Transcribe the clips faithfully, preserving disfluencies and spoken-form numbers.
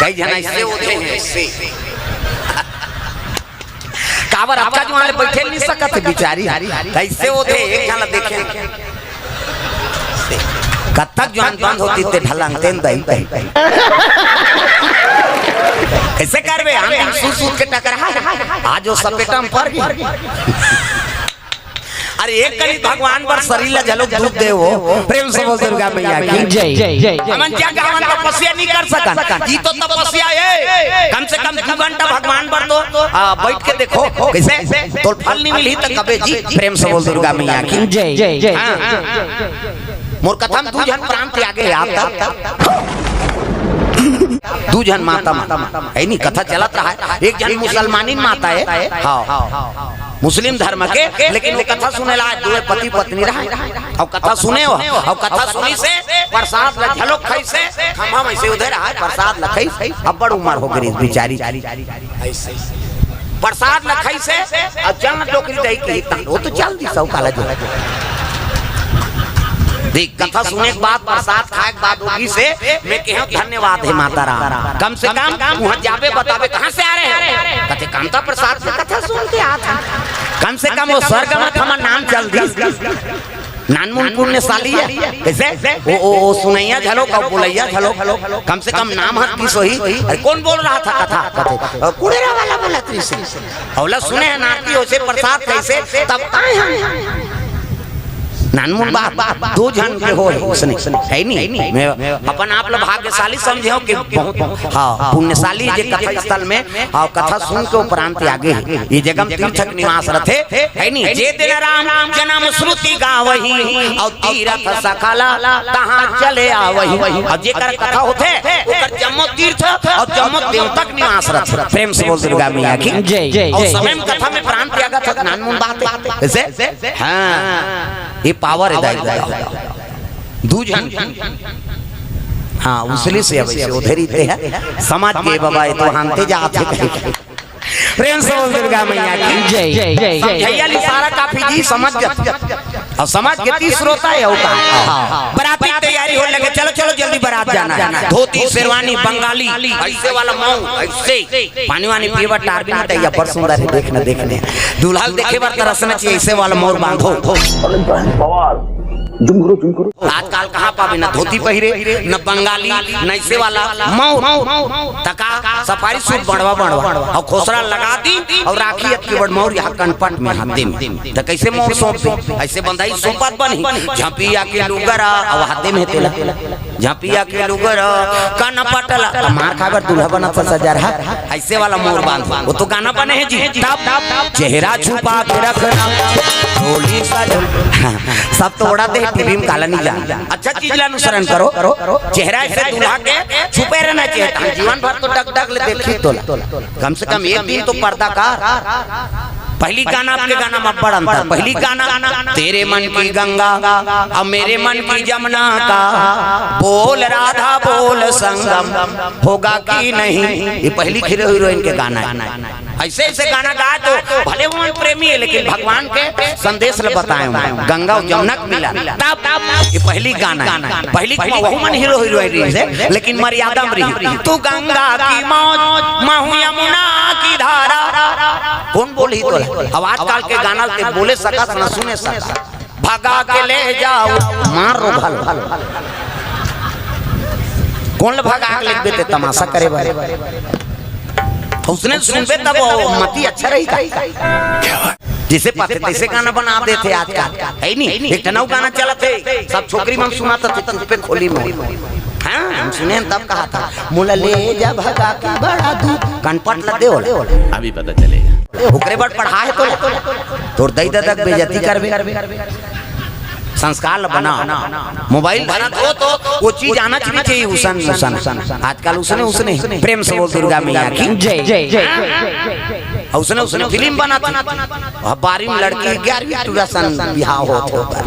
कई झन ऐसे होथे, ऐसे। काबर अतका जुआन ले बइठे नइ सकत हे बिचारी। कइसे होथे, एक झन ला देखे। कतक जुआन बंद होतिस ते ढलंग तेन दई दई। कइसे करबे? हम सूत सूत के टकरा, आज वो सपेटा म पर गे। अरे, एक कनी भगवान बर शरीर ला घलोक दुख दे हो। प्रेम से बोल दुर्गा मैया की। जय। हमन क्या, हमन तपस्या नइ कर सकन? ई तो तपस्या हे। कम से कम दू घंटा भगवान बर तो, आ, बइठ के देखो, कइसे? तोला फल नइ मिलही त कबे जी। प्रेम से बोल दुर्गा मैया की। जय। हाँ। मोर कथा म दू झन प्राण त्यागे हे आप तक। दू झन माता मन हे नी, कथा चलत रहा हे। एक झन मुसलमानिन माता हे, हाँ, मुस्लिम धर्म के, लेकिन वो कथा सुने ला आए, दुए पति पत्नी रहा हे। अउ कथा सुने हो, अउ कथा सुनिस हे, प्रसाद ला घलोक खाइस हे, खम्हा म अइसे ओढ़े रहा हे, प्रसाद ला खाइस हे, अब्बड़ उमर हो गे रिहिस बिचारी। अइसे। प्रसाद ला खाइस हे, अउ चल न डोकरी दई कहिस त, वो तो चल दिस, अउ काला जो। देख, कथा सुने के बाद, प्रसाद खाए के बाद वो गिस हे, मैं कहेंव धन्यवाद हे माता राम। कम से कम उहाँ जाबे बताबे, "कहाँ से आ रहे हो?" कथे, "कामता प्रसाद से कथा सुन के आत हन।" कम से कम वो स्वर्ग म त हमर नाम चल दिस। नानमुन पुण्यशाली हे। कइसे? वो, वो, वो सुनइया घलोक अउ बोलइया घलोक। कम से कम नाम हर किस होही। अरे, कौन बोल रहा था कथा? कथे, "अ, कुड़ेरा वाला बोलत रिहिस।" अउ ला सुने हन आरती होइस हे, प्रसाद खाइस हे, तब आए हन। नानमुन बात, दू झन के होय, उसने, हे नी? मैं अपन आप ला भाग्यशाली समझेंव कि बहुत, हाँ, पुण्यशाली जे कथा स्थल में, हाँ, कथा सुन के उपरांत आगे हे। ये जगम तीर्थ के निवास रथे, हे नी? "जे दिन राम जन्म श्रुति गावही, अउ तीरथ सकल तहाँ चले आवही।" अउ जेकर कथा होथे, ओकर जम्मो तीर्थ अउ जम्मो देवता के निवास रथे। प्रेम से बोल दुर्गा मैया की। जय, जय, अउ जय। समय में कथा में प्राण त्यागत हे, नानमुन बात हे। कइसे? हाँ, ये power हे दाई, दाई। दू झन। हाँ, उसली से अब अइसे ओढ़े रहिथे। समझ गे बबा, ये तो हांते जात हे। प्रेम से बोल दुर्गा मैया की। जय, जय, जय। समझइया ल इशारा काफी जी, समझ जाथे। अउ समझ के तीस श्रोता हे, अउ का? हाँ। बराती के तैयारी होय लगे, "चलो, चलो, जल्दी बरात जाना हे।" धोती, शेरवानी, बंगाली, अइसे वाला मऊ, अइसे। पानी वानी पीए बर टारबे न, त अब्बड़ सुंदर हे, देख न, देख न। दूल्हा ल देखे बर तरसना चाहिए, अइसे वाला मऊ बांधो। अरे बहन पवार, जुमघुरो, जुमघुरो। आजकल कहाँ पाबे, न धोती पहिरे, न बंगाली, न अइसे वाला मऊ। त का, सफारी सूट बड़वा बड़वा, अउ खोसरा लगा दिस, अउ राखी अतकी बड़ मौर यहाँ कनपट में, हाथे में। त कइसे मौर सौंप दे? अइसे बंधाही सौंपत बनही। झपिया के लुगरा, अउ हाथे में तेला। झपिया के लुगरा, कनपट ला। त मार खाए बर दूल्हा बनत हे सजा रहा। अइसे वाला मौर बांध। वो तो गाना बने हे जी। तब चेहरा छुपा के रखना, डोली सज-, हाँ, सब तो उड़ा दे, टीवी में काला नहीं जान। अच्छा चीज ला अनुसरण करो। चेहरा अइसे दूल्हा के छुपे रहना चाहिए। हम जीवन भर तो डग डग ले देखी तोला। कम से कम एक दिन तो पर्दा कर। पहिली गाना, अब के गाना में बड़ अंतर। पहिली गाना, "तेरे मन की गंगा, अब मेरे मन की जमुना का, बोल राधा बोल संगम, होगा कि नहीं।" ये पहिली हीरो हीरोइन के गाना हे। अइसे अइसे गाना गाए तो भले वो मन प्रेमी हे, लेकिन भगवान के संदेश ल बताए हूँ। गंगा अउ जमुना के मिलन। तब ये पहिली गाना हे। पहिली के वहू मन हीरो हीरोइन रहिस हे, लेकिन मर्यादा में रहिस। "तू गंगा की मौज, महू यमुना की धारा।" कौन बोलही तोला? अब आजकल के गाना ल ते बोले सकस न सुने सकस। भगा के ले जाओ, मार रो भल। कौन ल भगा के लेगबे ते, तमाशा करे बर? उसने सुनबे तब वो मती अच्छा रही का? जइसे पाथे तइसे गाना बना देथे आजकल, हे नी? एक ठन अउ गाना चलत हे, सब छोकरी मन सुनात हे, चुप्पे खोली में। हाँ, हम सुने हन तब कहाथे, "मोला ले जा भगा के बड़ा दूर।" कनपट ल दे ओला। अभी पता चलेगा। ओकरे बर पढ़ाए हे तोला। तोर दई ददा के बेइज्जती करबे। संस्कार ल बना। मोबाइल धरत हो तो वो चीज आना चाहिए, चाहिए, उसन, उसन। आजकल उसने, उसने। प्रेम से बोल दुर्गा मैया की। जय, जय, जय। अउ उसने, उसने फिल्म बनात हे। अब बारहवीं में लड़की, ग्यारहवीं टूरा सन बिहाव होत हे।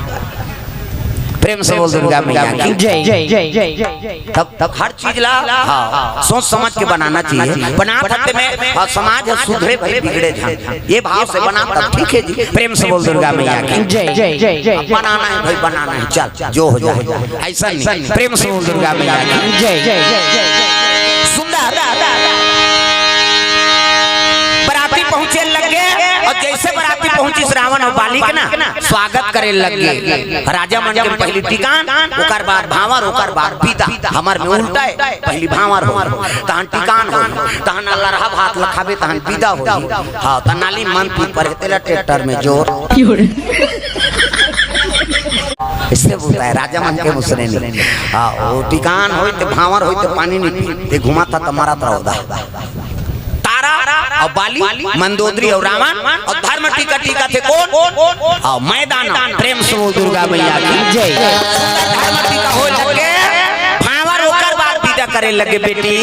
प्रेम से बोल दुर्गा मैया की जय। तब तब हर चीज ला, हाँ, सोच समझ के बनाना चाहिए। बनात हते में, हाँ, समाज ह सुधरे भाई, बिगड़े झन, ये भाव से बना तब ठीक है जी। प्रेम से बोल दुर्गा मैया की जय। बनाना है भाई, बनाना है, चल जो हो जाए, ऐसा नहीं। प्रेम से बोल दुर्गा मैया की जय। सुंदर बराती पहुंचे लग गे, और जैसे बराती पहुंचिस रावण और बाली के ना स्वागत करे लग गे। राजा मन के पहली टिकान, ओकर बाद भांवर, ओकर बाद विदा। हमर में उल्टा है, पहली भांवर हो, तहन टिकान हो, तहन लरहा भात ल खाबे, तहन विदा हो। हाँ, त नाली मन पी पर तेला ट्रैक्टर में जोर। इससे बोलता है राजा मन के मुसरे नहीं। हाँ, वो टिकान होय ते भांवर होय ते पानी नहीं पी, ते घुमा था त मरत रहो दा। तारा और बाली, मंदोदरी और रावण और धर्म टीका, टीका थे कौन? और मैदान। प्रेम से बोल दुर्गा मैया की जय। धर्म टीका होय लगे, भांवर ओकर बाद विदा करे लगे, बेटी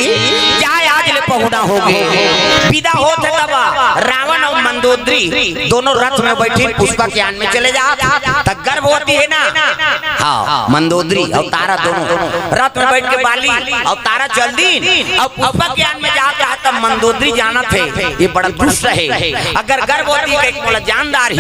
जाय आज ले पहुना होगे। विदा होत हे तब रावण और मंदोदरी दोनों रथ में बैठी पुष्पक यान में चले जात, त गर्भवती है ना, हाँ, मंदोदरी और तारा दोनों रथ में बैठ के बाली और तारा चल दीन। अब पुष्पक यान में जात रहा तब मंदोदरी जानत हे, ये बड़ा दुष्ट है। अगर गर्भवती के मोला जान डारही,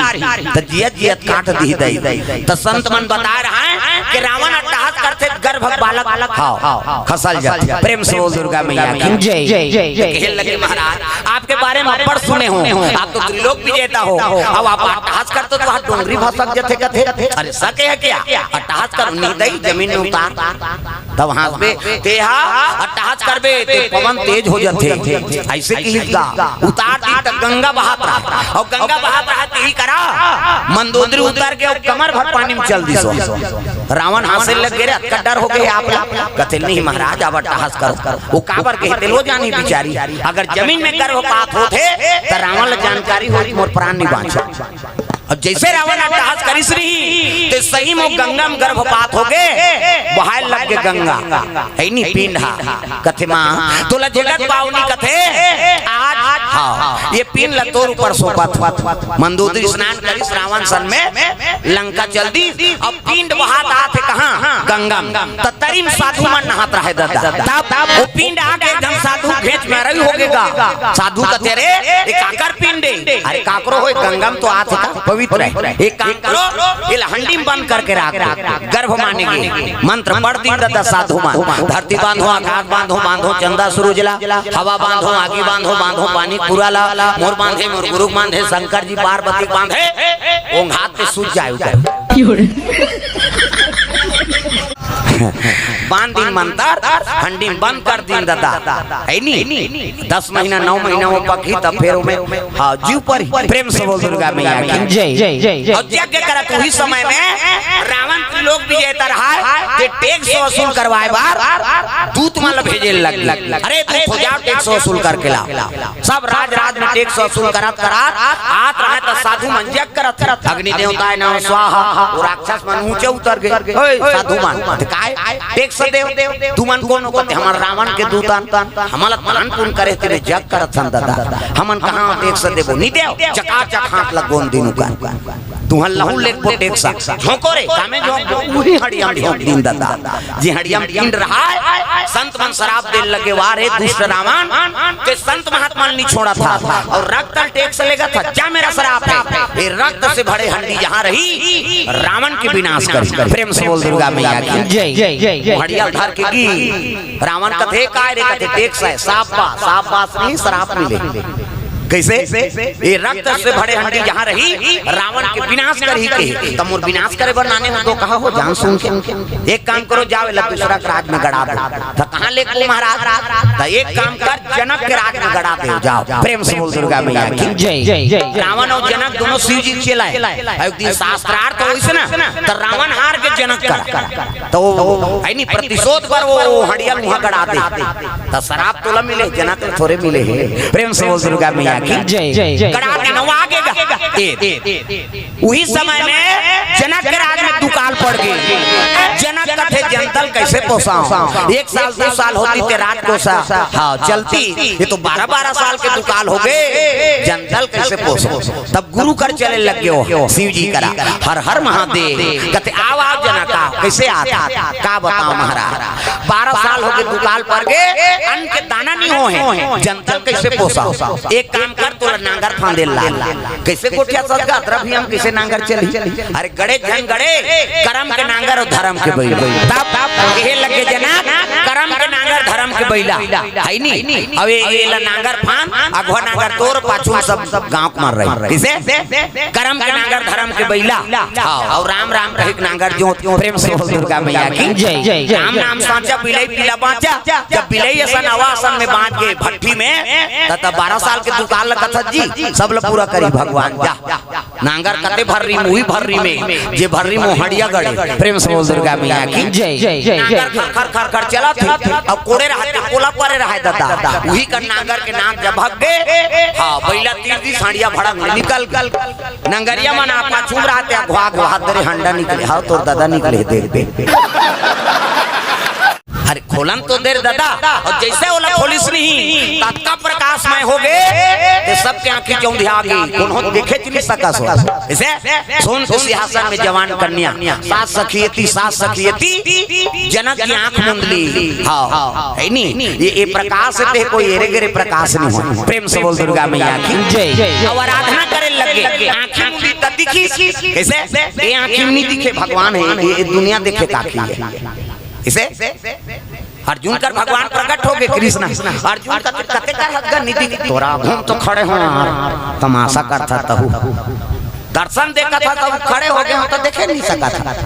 त जियत जियत काट दी दई। त संत मन बता रहा है कि रावण अट्टहास करथे, गर्भ बालक, हाँ, खसल जाथे। प्रेम से बोल दुर्गा मैया की जय। कहे लगे महाराज, आपके बारे में अब्बड़ सुने हों, आप तो त्रिलोक विजेता हो, अब आप अट्टहास करते तो हाथ डोंगरी भसक जथे कथे। अरे सके है क्या? अट्टहास करो, नहीं दई जमीन में उतार। तब हाँसबे, तेहा अट्टहास करबे, ते पवन तेज हो जथे। ऐसे किहिस गा, उतार दी त गंगा बहात रहा, और गंगा बहात रहा, तेही करा मंदोदरी उतर के, और कमर भर पानी में चल दिस। रावण हाँसे लग गे, रे अतका डर हो गे आप ला। कथे, नहीं महाराज, अब अट्टहास करो। वो काबर कहे, ते लो जानी बिचारी, अगर जमीन में गर्भपात होथे, त रावण ला जानकारी होही, मोर प्राण नहीं बाँचे। अब जैसे रावण अट्टहास करिस रही, ते सही में गंगा में गर्भपात हो गे, बहाय लग गे गंगा। है नी पिंड हा। कथे, माँ, तोला जगत पावनी कथे, आज, हाँ, ये पिंड ला तोर ऊपर सौंपत। मंदोदरी स्नान करिस रावण सन में, लंका चल दी। अब पिंड बहात आत हे कहाँ? गंगा में। त तरी में साधु मन नहात रहे दादा। तब वो पिंड आके एकदम साधु घेंच में रही हो गे गा। साधु कथे, रे, ये काकर पिंड हे? अरे काकरो होय, गंगा में तो आत हे का, पवित्र है। एक काम करो, ये ला हंडी में बंद करके राख दो। गर्भ माने गे। मंत्र पढ़ दीन दादा साधु मन। धरती बांधो, आकाश बांधो, बांधो चंदा सूरज ला, हवा बांधो, आगी बांधो, बांधो पानी पूरा ला, मोर बांधे, मोर गुरु बांधे, शंकर जी पार्वती बांधे, ओंघात ते सूझ जाय उधर। बांध दीन मंतर, हंडी में बंद कर दीन दादा, है नी? दस महीना, नौ महीना वो पकही, तब फेर ओमे, हाँ, जीव परही। प्रेम से बोल दुर्गा मैया की जय। और यज्ञ करत उही समय में रावण त्रिलोक विजेता रहा, ते टैक्स वसूल करवाय बर दूत मन ल भेजे लग गे। अरे दूत हो, जाव, टैक्स वसूल करके लाव। सब राज राज में टैक्स वसूल करत करत आत रहा, त साधु मन यज्ञ करत, अग्नि देवताय नमः स्वाहा, वो राक्षस मन ऊंचे उतर गे। ओए, साधु मन, ते काय टैक्स देव? तुमन कोन हो? कथे, हमन रावण के दूत अन, हमन ला दान पुण्य करे, तेने यज्ञ करत हन दादा, हमन कहाँ टैक्स देबो? नी देव, चकाचक हाथ ला गोंद दीन उकर। तुहन लहू लेगबो टैक्स, झोंको रे, कामे झोंकबो, उही हड़िया में झोंक दीन दादा। जे हड़िया में पिंड रहा, संत मन सराप दे लगे, वाह रे दुष्ट रावण, ते संत महात्मा नी छोड़त हा, और रक्त टैक्स लेगत हा, जा मेरा सराप है, ये रक्त से भरे हंडी जहाँ रही, रावण के विनाश कर। प्रेम से बोल दुर्गा मैया की जय। हड़िया धर के गी, रावण कथे, काय रे? कथे, टैक्स है, साफ बात, साफ बात नहीं, सराप मिले। कैसे? ये रक्त से भरे हंडी जहाँ रही, रावण के विनाश करही के, त मोर विनाश करे बर लाने हो तो कहा हो, जान सुन के। एक काम करो, जाव, एला दूसरा के राज में गड़ा दो। त कहाँ लेगबो महाराज? त एक काम कर, जनक के राज में गड़ा दे, जाव। प्रेम से बोल दुर्गा मैया की जय। रावण और जनक दोनों शिव जी के चेला हे। एक दिन शास्त्रार्थ होइस ना, त रावण हार के जनक करा। त वो, है नी, प्रतिशोध बर वो हड़िया ल उहाँ गड़ा दे। त सराप तोला मिले, जनक ल थोरे मिले हे। प्रेम से बोल दुर्गा मैया की जय। गड़ा दीन, वो आगे गा। ए, उही समय में जनक के राज में दुकाल पड़ गे। जनक कथे, "जनता ल कइसे पोसांव? एक साल, दू साल होतिस ते राजकोषा, हाँ, चलतिस, ये तो बारह बारह साल के दुकाल होगे, जनता ल कइसे पोसंव?" तब गुरु कर चले लग गे ओ, शिव जी करा, "हर हर महादेव।" कथे, "आव, आव जनक, कइसे आत?" "का बतांव महाराज, बारह साल होगे दुकाल पर गे, अन्न के दाना नइ होहे, जनता ल कइसे पोसंव? एक काम कर, तोला नांगर फांदे ल लान।" कइसे गोठियाथस गा, अतरा भी हम कइसे नांगर चलही? अरे गड़े झन गड़े, करम के नांगर अउ धरम के बइला। तब कहे लगे जनक, करम के नांगर, धरम के बइला, हइ नी? अब ए, एला नांगर फांद, अगवा नांगर तोर, पाछू सब, सब गांव के मन रही। कइसे? करम के नांगर, धरम के बइला। हाँ, अउ राम राम कहे के नांगर जोत। प्रेम से बोल दुर्गा मैया की जय। राम नाम सांचा, बिलई पीला बांचा। जब बिलई असन अवा असन में बांच गे भट्ठी में, त, त बारह साल के दुकाल ल कथस जी, सब ल पूरा करही भगवान। जा, नांगर कते भर्री म, उही भर्री में, जे भर्री म ओ हंडिया गड़े। प्रेम से बोल दुर्गा मैया की जय। नांगर खर खर खर खर चलत हे, अउ कोड़े रहय ते, कोला परे रहय ददा, उही कर नांगर के नाक जब भग गे, हाँ, बइला तीर दिस, हंडिया भड़क ले निकल गे। नंगरिया मन आपा चुप रहत हे, घुआ घुआ दे रे, हंडा निकले, हाँ, तोर ददा निकले, देख, देख, देख। अरे खोलन तो दे रे ददा, अउ जइसे ओला खोलिस नहीं, ततका प्रकाशमय होगे, ते सबके आंखी चौंधिया गे, कोनो देखेच नइ सकस ओ। अइसे सोन के सिंहासन में जवान कन्या, सात सखी एती, सात सखी एती, जनक जी आंख मूंद ली। हाँ, हइ नी? ये, ये प्रकाश ते कोई एरे गेरे प्रकाश नइ होय। प्रेम से बोल दुर्गा मैया की जय। अउ आराधना करे लगे, आंखी मूंदी त दिखिस। कइसे? ये आंखी नइ दिखे भगवान हे, ये, ये दुनिया देखे काकी हे। कइसे? अर्जुन कर भगवान प्रकट होगे कृष्ण। अर्जुन कथे, "कते कर हस गा नइ दिखे?" "तोरा, हम तो खड़े हों यार, तमाशा करथस तहूं। दर्शन देखथस तहूं, खड़े होगे हों त देखे नइ सकथस।"